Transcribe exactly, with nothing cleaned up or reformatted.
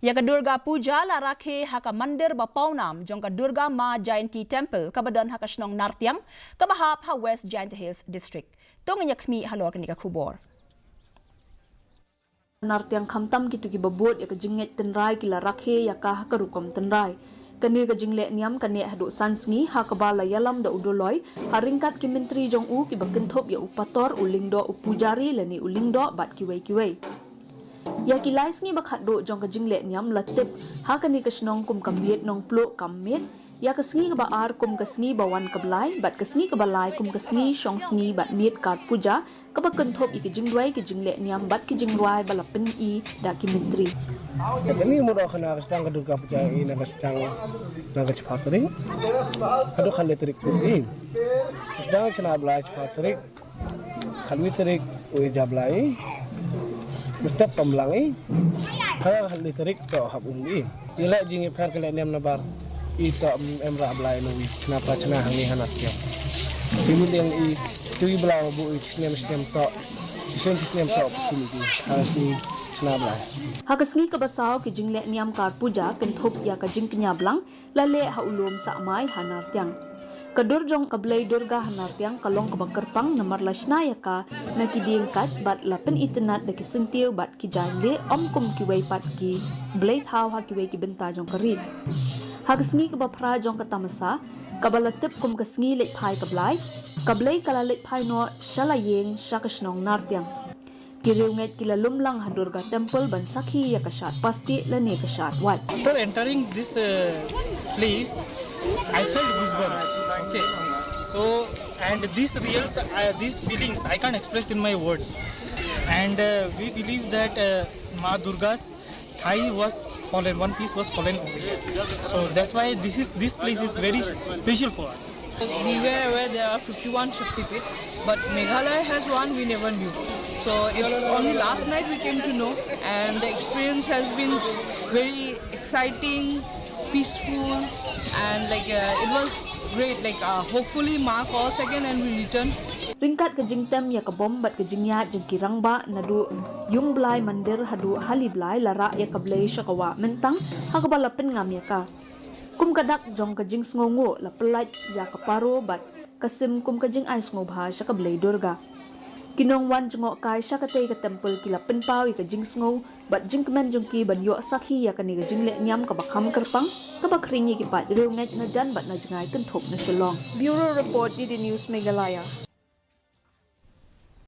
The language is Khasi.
Ïa ka Durga Puja la rakhe ha ka mandir ba pawnam jong ka Durga Ma Jayanti Temple kaba don ha ka shnong Nartiang, kaba hap ha West Jaintia Hills District. To ngin ïa khmih halor kane ka khubor. Nartiang khamtam kito kiba bud ïa ka jingngeit tynrai ki la rakhe ïa ka ha ka rukom tynrai. Kane ka jingleh niam ka neh haduh san sngi ha kaba la ïalam da u Doloi, ha ryngkat ki myntri jong u kiba kynthup ïa u Pator, u Lyngdoh, u Pujari lane u Lyngdoh bad kiwei kiwei. Ïa ki lai sngi ba khatduh jong ka jingleh niam la tip ha kane ka shnong kum ka Miet Nongpluh kam miet, ïa ka sngi kaba ar kum ka sngi ba wan ka blai, bad ka sngi kaba lai kum ka sngi shong sngi bad miet kar puja, kaba kynthup ïa ki jingduwai, ki jingleh niam bad ki jingrwai ba la pyni da ki myntri. Kane mut ka na ka sdang ka Durga Puja i na ka sdang na ka chipha tarik. Haduh khatlai tarik i. Sdang chna blai chipha tarik. Khatwi tarik u ïa blai. Mustep pamlang i. Kha khatwi tarik to hap um i. Ïa la jingïapher ka leh niam nabar i to em ra blai nu i chna pa chna hangi hana tiang. Ïa mut ïa i tu i blai bu i chnem chnem to. Chnem chnem to sum i. Hana sum chna blai. Ha ka sngi kaba saw ki jingleh niam kar puja kynthup ïa ka jingkñia blang la leh ha u lum Sahmai ha Nartiang. Ka dur jong ka Blei Durga ha Nartiang ka long kaba kyrpang namar la shna ïa ka na ki dieng kait bad la pynitynnad da ki syntiew bad ki jaiñ leh, ym kum kiwei pat ki blei thaw ha kiwei ki bynta jong ka ri. Ha ka sngi kaba phra jong ka tamasa, kaba la tip kum ka sngi leit phai ka blai, ka blei ka la leit phai noh sha la ïing sha ka shnong Nartiang. Ki riewngeit ki la lum lang ha Durga Temple ban sakhi ïa ka shad plastic lane ka shad wait. After entering this uh, place, I felt goosebumps. Okay, so and these reals, uh, these feelings, I can't express in my words. And uh, we believe that uh, Ma Durga's thigh was fallen, one piece was fallen over here. So that's why this is this place is very special for us. We were aware there are fifty-one Shaktipeeth, but Meghalaya has one we never knew. So it's only last night we came to know, and the experience has been very exciting, peaceful, and like uh, it was great. Like uh, hopefully Ma calls again and we return. Ryngkat ka jingtem ïa ka bom bad ka jingïaid jong ki rangbah naduh ïung blai mandir haduh hali blai la rah ïa ka blei sha ka wah Myntang ha kaba la pynngam ïa ka. Kum ka dak jong ka jingsngewnguh la pyllait ïa ka paro bad ka sim kum ka jingai sngewbha sha ka Blei Durga. Ki nongwan jngohkai sha katei ka temple ki la pynpaw ïa ka jingsngew bad jingkmen jong ki ban ïoh sakhi ïa kane ka jingleh niam kaba kham kyrpang, kaba khring ïa ki paid riewngeit na jan bad na jngai kynthup na Shillong. Bureau Report, D D News Meghalaya.